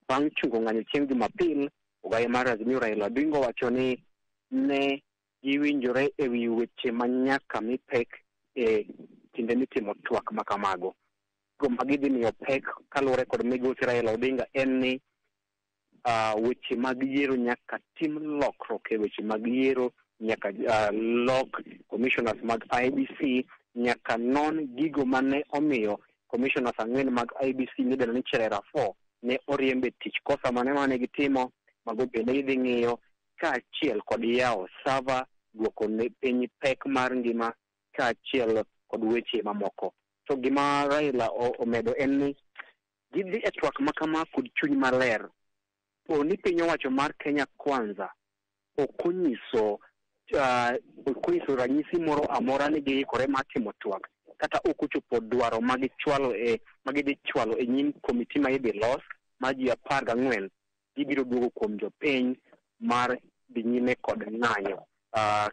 [SPEAKER 4] Bang' chungo ng'anyo chieng' Jumapil, ogai mar Azimio Raila Odinga owacho ni ne giwinjore e wi weche ma nyaka mi pek e kinde mitimo twak ma kamago. Gigo ma gidhi miyo pek kaluwore kod migosi Raila Odinga en ni weche mag yiero nyaka tim lokruok e weche mag yiero, nyaka lok commissioners mag IEBC, nyaka non gigo mane omiyo commissioners 4 mag IEBC midendo ni Cherera 4 ne oriemb e tich, kosa mane mane gitimo mago bende idhi ng'iyo, kaachiel kod yawo sava, duoko ne piny pek mar ngima, kaachiel kod weche mamoko. To gima Raila omedo en ni gidhi e twak ma kama kod chuny maler. Po ni piny owacho mar Kenya Kwanza ok onyiso ranyisi moro amora ni giikore mar timo twak, kata ok ochopo dwaro ma gidhi chwalo e nyim komiti ma idhi los mar ji 14, gibiro duogo kuom jopiny mar dhi nyime kod ng'anyo.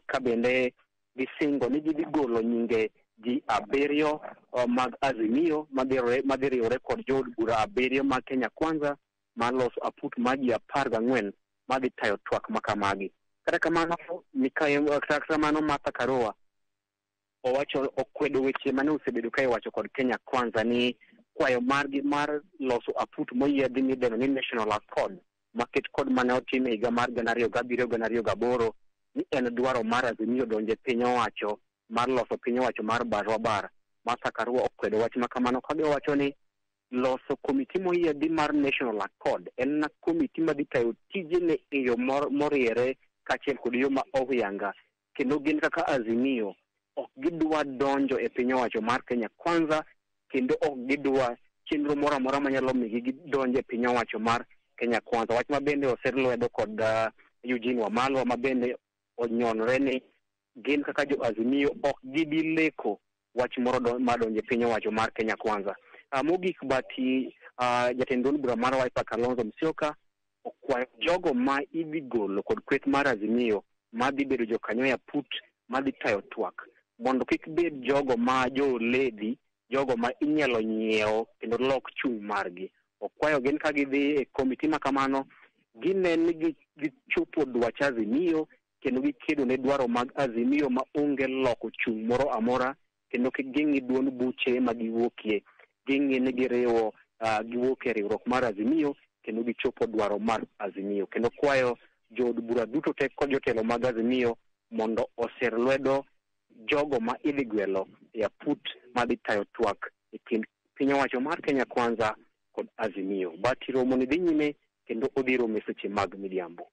[SPEAKER 4] Ka bende gisingo ni gidhi golo nyinge ji 7 mag Azimio madhi riwore kod jood bura 7 mag Kenya Kwanza mar loso aput mar ji 14 madhi tayo twak makamagi. Kata kamano Martha Karua owacho okwedo weche mane osebedo ka iwacho kod Kenya Kwanza ni kwayo margi mar loso aput moyiedhi midendo ni National Accord maket kod mane otim e higa mar 2007 2008 ni en dwaro mar Azimio donje piny owacho mar loso piny owacho mar barua. Martha Karua okwedo wach makamano ka giwacho ni loso komiti moyiedhi mar National Accord en na komiti madhi tayo tijene e yo moriere kaachiel kod yo ma ohuyanga, kendo gin kaka Azimio ok gidwa donjo e piny owacho mar Kenya Kwanza, kendo ok gidwa chenro moro amora manyalo migi gidonjo e piny owacho mar Kenya Kwanza. Wach ma bende oser lwedo kod Eugene Wamalwa ma bende onyonore ni gin kaka jo Azimio ok gibi leko wach moro mar donjo e piny owacho mar Kenya Kwanza. Mogik bati jatend duond bura mar Wiper Kalonzo Musyoka okwayo jogo ma idhi golo kod kweth mar Azimio madhi bedo jokanyo e aput madhi tayo twak mondo kik bed jogo ma joledhi, jogo ma inyalo nyiewo kendo lok chung' margi. Okwayo gin ka gidhi e komiti ma kamano gine ni gichopo dwach Azimio kendo gikedo ne dwaro mag Azimio ma onge loko chung' moro amora, kendo kik ging'i duond buche ma giwuokie, ging'i ni giriwo giwuok e riwruok mar Azimio kendo gichopo dwaro mar Azimio. Kendo kwayo jood bura duto te kod jotelo mag Azimio mondo oser lwedo jogo ma idhi gwelo e aput madhi tayo twak e kind piny owacho mar Kenya Kwanza kod Azimio. Bati romo ni dhi nyime kendo odhi romo e seche mag midhiambo.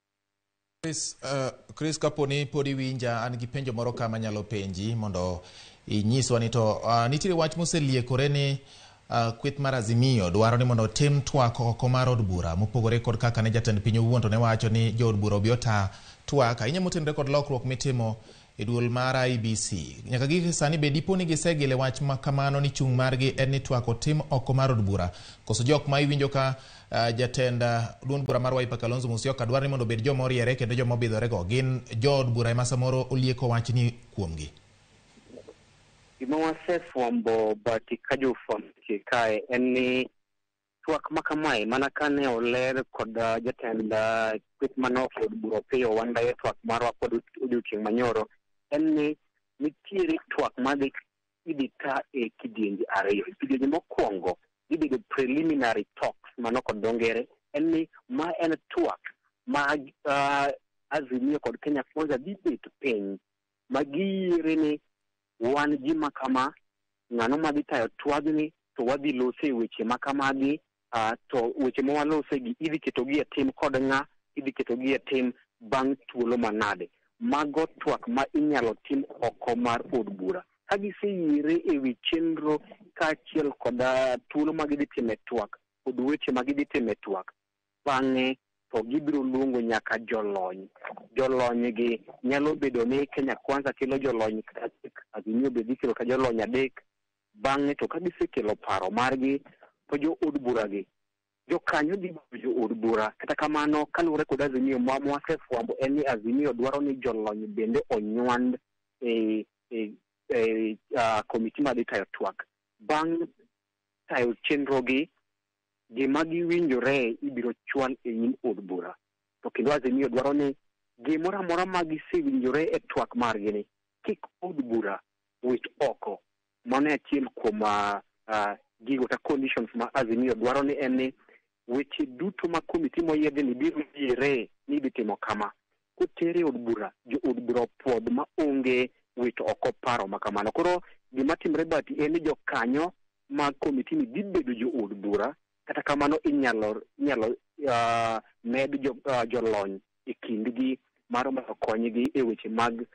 [SPEAKER 1] Chris, kapo ni pod iwinja, an gi penjo moro kama nyalo penji mondo inyiswa ni to nitiere wach moseliekore ni kweth mar Azimio dwaro ni mondo otim twak oko mar od bura mopogore kod kaka ne jatend piny owuon to ne wacho ni jood bura obi ota twak ahinya motenore kod lokruok mitimo e duol mar IEBC. Nyaka gi sani be dipo ni gisegile wach ma kamano ni chung' margi en ni twak otim oko mar od bura, koso jok ma iwinjo ka jatend duond bura mar Wiper Kalonzo Musyoka dwaro ni mondo obed joma oriere kendo joma obidhore go gin jood bura ema samoro olieko wach ni kuomgi?
[SPEAKER 4] Gima wasefwambo bati ka jofwambo kae en ni twak ma kamae mana kane oler kod jatend kweth manok e od bura Opiyo Wandayi e twak marwa kod odiochieng' manyoro en ni nitiere twak madhi idhi ta e kidienje ariyo. Kidienje mokwongo dhi bedo preliminary talks mano kod dho ngere, en ni ma en twak ma Azimio kod Kenya Kwanza dhi bet piny ma giyiere ni wan ji ma kama, ng'ano madhi tayo twagni to wadhi lose weche ma kamagi, to weche ma walose gi idhi ketogi e tim kod ng'a, idhi ketogi e tim bang' thuolo manade. Mago twak ma inyalo tim oko mar od bura. Ka giseyiere e wi chenro kaachiel kod thuolo ma gidhi time twak kod weche ma gidhi time twak, bang'e to gibiro luongo nyaka jolony. Jolony gi nyalo bedo ni Kenya Kwanza kelo jolony kata 3, Azimio be dhi kelo kata jolony 3. Bang'e to ka gisekelo paro margi to jo od bura gi jokanyo dhi bedo jo od bura. Kata kamano kaluwore kod Azimio ma wasefwambo en ni Azimio dwaro ni jolony bende onywand e komiti madhi tayo twak. Bang' tayo chenro gi, gima giwinjore ibiro chwal e nyim od bura. To kendo Azimio dwaro ni gimoro amora ma gisewinjore e twak margi ni kik od bura wit oko. Mano e achiel kuom Gigo ta conditions ma Azimio dwaro ni en ni weche duto ma komiti moyiedhi ni biro yiere ni idhi timo kama kotere e od bura jo od bura opuodh ma onge wito oko paro ma kamano. Koro gima timre Bati en ni jokanyo mag komiti ni dhi bedo jo od bura, kata kamano inyalo inyalo med jolony e kindgi mar mondo okonygi e weche mag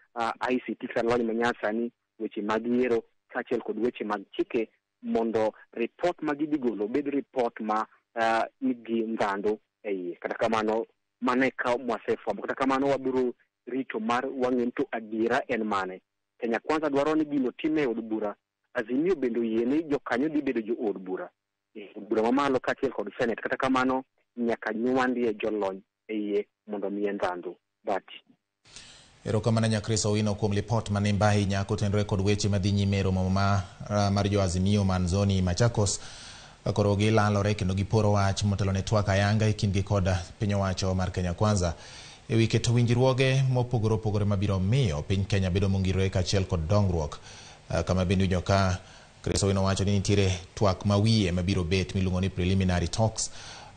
[SPEAKER 4] ICT kata lony manyasani, weche mag yiero kaachiel kod weche mag chike mondo report ma gidhi golo obed report ma nigi ndhandhu e iye. Kata kamano mano e ka mwasefwambo. Kata kamano wabiro rito mar wang'e ni to adiera en mane. Kenya Kwanza dwaro ni gino tim e od bura. Azimio bende oyie ni jokanyo dhi bedo jo od bura, e od bura mamalo kaachiel kod Senate. Kata kamano nyaka nywandie jolony e iye mondo omiye ndhandhu. Bati.
[SPEAKER 1] Erokamano Nyakris Owino kuom lipot manimba ahinya kotenore kod weche madhi nyime e romo mar jo Azimio man Zoni Machakos. Koro gilalore kendo giporo wach motelo ne twak ayanga e kindgi kod piny owacho mar Kenya Kwanza e wi keto winjruoge mopogore opogore mabiro miyo piny Kenya bedo mongirore kaachiel kod dongruok. Kama bende iwinjo ka Chris Owino wacho ni nitiere twak ma wiye mabiro bet miluongo ni preliminary talks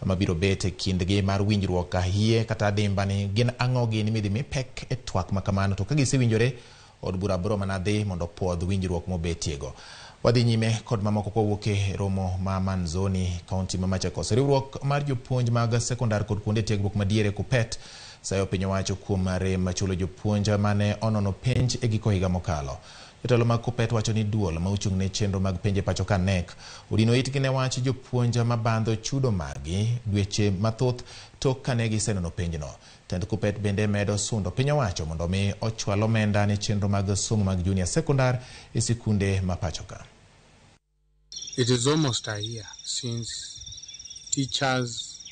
[SPEAKER 1] mabiro bet e kindgi mar winjruok hie kata adimba ni gin ang'o gini midhi mi pek e twak ma kamano, to ka gisewinjore od bura biro mana dhi mondo opuodh winjruok mobetiego. Wadhi nyime kod mamoko kwawuok e romo ma Manzoni, kaunti ma Machakos. Riwruok mar jopuonj mag sekondar kod kuonde tiegruok madiere KUPPET sayo piny owacho kuom rem chulo jopuonj mane onono penj e giko higa mokalo. Jotelo mag KUPPET wacho ni duol ma ochung' ne chenro mag penj e pacho ka KNEC odino itgi ne wach jopuonj mabandho chudo margi dweche mathoth tok kane gisenono penjno. Tend KUPPET bende medo sundo piny owacho mondo mi ochwal omenda ne chenro mag somo mag junior secondar e sikunde ma pacho ka.
[SPEAKER 5] It is almost a year since teachers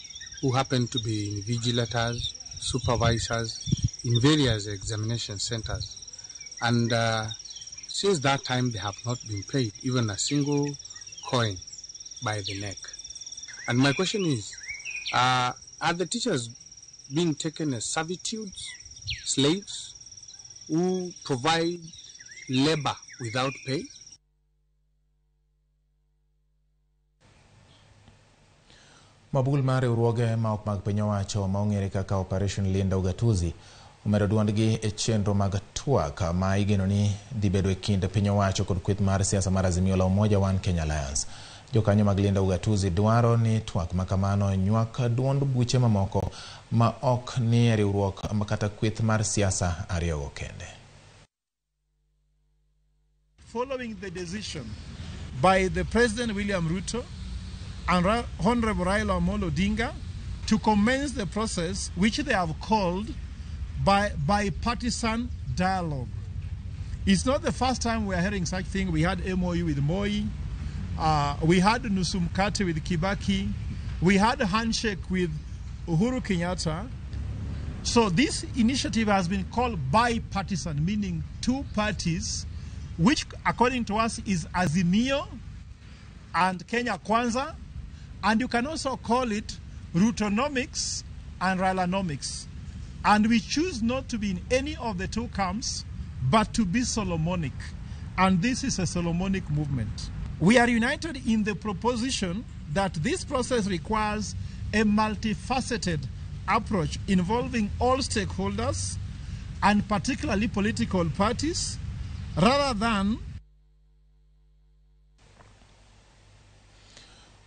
[SPEAKER 5] who happen to be invigilators, supervisors in various examination centers, and since that time they have not been paid even a single coin by the KNEC. And my question is, are the teachers being taken as servitudes, slaves, who provide labor without pay?
[SPEAKER 1] Mabul mar riwruoge ma ok mag piny owacho ma ong'ere kaka Operation Linda Ugatuzi omedo duondgi e chenro mag twak ma igeno ni dhi bedo e kind piny owacho kod kweth mar siasa mar Azimio la Umoja One Kenya Alliance. Jokanyo mag Linda Ugatuzi dwaro ni twak ma kamano nywak duond buche mamoko ma ok ni e riwruok kata kweth mar siasa ariyogo kende.
[SPEAKER 6] Following the decision by the President William Ruto and Honorable Raila Amolo Odinga to commence the process which they have called by bipartisan dialogue. It's not the first time we are hearing such thing. We had MOU with Moi, we had Nusu Mkate with Kibaki, we had a handshake with Uhuru Kenyatta. So this initiative has been called bipartisan, meaning two parties, which according to us is Azimio and Kenya Kwanza, and you can also call it Rutonomics and Railanomics. And we choose not to be in any of the two camps, but to be Solomonic. And this is a Solomonic movement. We are united in the proposition that this process requires a multifaceted approach involving all stakeholders, and particularly political parties, rather than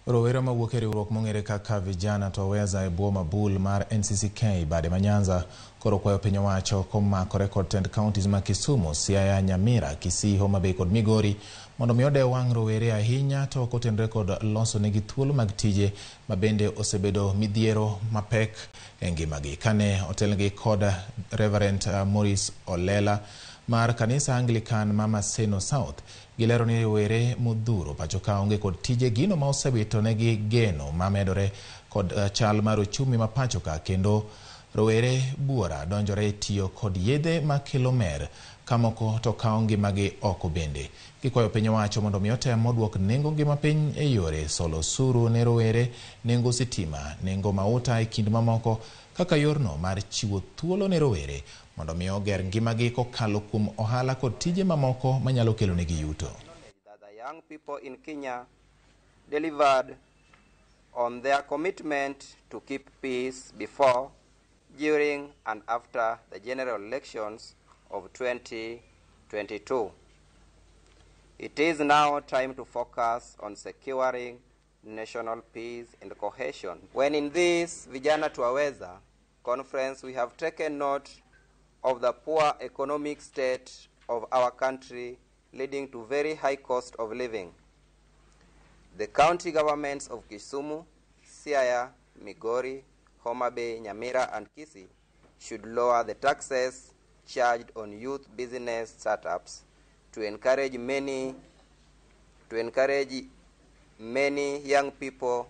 [SPEAKER 1] Rowere mawuok e riwruok mong'ere kaka Vijana Twaweza e bwo mabul mar NCCK bade ma Nyanza koro kwayo piny owacho komakore kod tend counties ma Kisumu, Siaya, Nyamira, Kisii, Homa Bay kod Migori mondo mi odew wang' rowere ahinya to kotenore kod loso negi thuolo mag tije ma bende osebedo midhiero mapek e ngimagi. Kane otelnegi kod Reverend Maurice Olela mar kanisa Anglican ma Maseno South, gilero ni rowere modhuro pacho ka onge kod tije, gino ma osewito negi geno mamedore kod chal mar ochumi ma pacho ka, kendo rowere buora donjore e tiyo kod yedhe makelo mer ka moko to kawo ngimagi oko bende. Gikwayo piny owacho mondo mi otem oduok nengo ngima piny e yore solo osuru ne rowere, nengo sitima, nengo mauta e kind mamoko kaka yorno mar chiwo thuolo ne rowere mondo mi oger ngimagi kokalo kuom ohala kod tije mamoko manyalo kelo negi yuto.
[SPEAKER 7] The young people in Kenya delivered on their commitment to keep peace before, during, and after the general elections of 2022. It is now time to focus on securing national peace and cohesion. When in this Vijana Twaweza conference, we have taken note of the poor economic state of our country, leading to very high cost of living. The county governments of Kisumu, Siaya, Migori, Homa Bay, Nyamira, and Kisii should lower the taxes charged on youth business startups to encourage many young people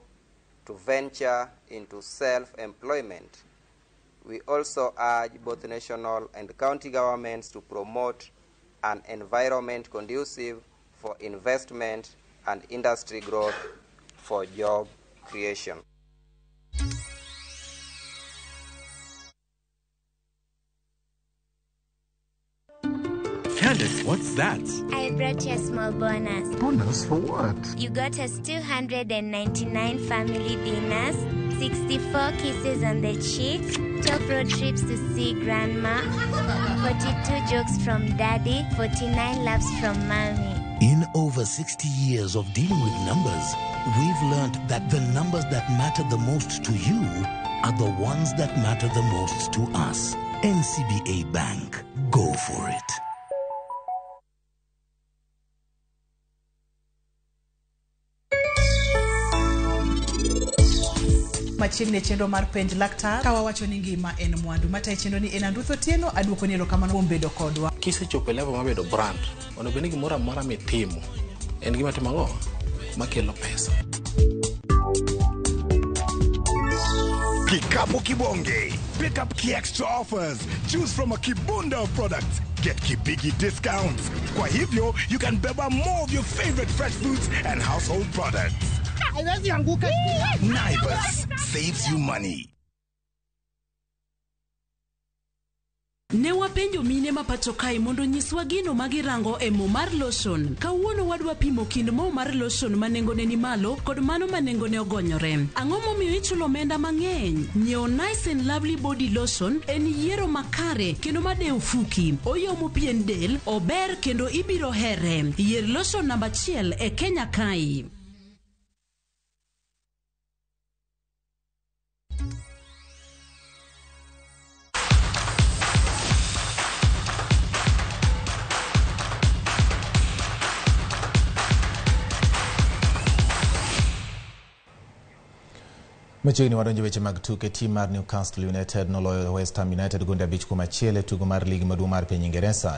[SPEAKER 7] to venture into self-employment. We also urge both national and county governments to promote an environment conducive for investment and industry growth for job creation.
[SPEAKER 9] Candace, what's that?
[SPEAKER 21] I brought you a small bonus.
[SPEAKER 9] Bonus for what?
[SPEAKER 21] You got us 299 family dinners, 64 kisses on the cheek, 12 road trips to see grandma, 42 jokes from daddy, 49 laughs from mommy.
[SPEAKER 22] In over 60 years of dealing with numbers, we've learned that the numbers that matter the most to you are the ones that matter the most to us. NCBA Bank. Go for it.
[SPEAKER 23] Machiegni e chenro mar penj laktar ka wawacho ni ngima en mwandu matayo chenro ni en Andruth Otieno aduoko ni erokamano kuom bedo kodwa.
[SPEAKER 24] Kisechopo e level mar bedo brand, onego bed ni gimoro amora mitimo en gima timo ang'o makelo pesa.
[SPEAKER 25] Kikapu Kibonge. Pick up key extra offers. Choose from a kibunda of products. Get kibigi discounts. Kwa hivyo, you can beba more of your favorite fresh foods and household products. Naivas saves you money.
[SPEAKER 19] Ne wapenjo mine ma pacho kae mondo nyiswa gino ma girango e mo mar lotion. Kawuono wadwa pimo kind mo mar lotion ma nengone ni malo kod mano ma nengone ogonyore. Ang'o momiyo ichulo omenda mang'eny? Nyiewo Nice and Lovely Body Lotion en yiero makare kendo madewo fuki. Oyomo pien del, ober kendo ibiro here. Yier lotion namba 1 e Kenya kae.
[SPEAKER 1] Machiegni wadonjo weche mag tuke. Tim mar Newcastle United noloyo West Ham United gonde 5-1 e tugo mar ligi maduong' mar piny Ingeresa.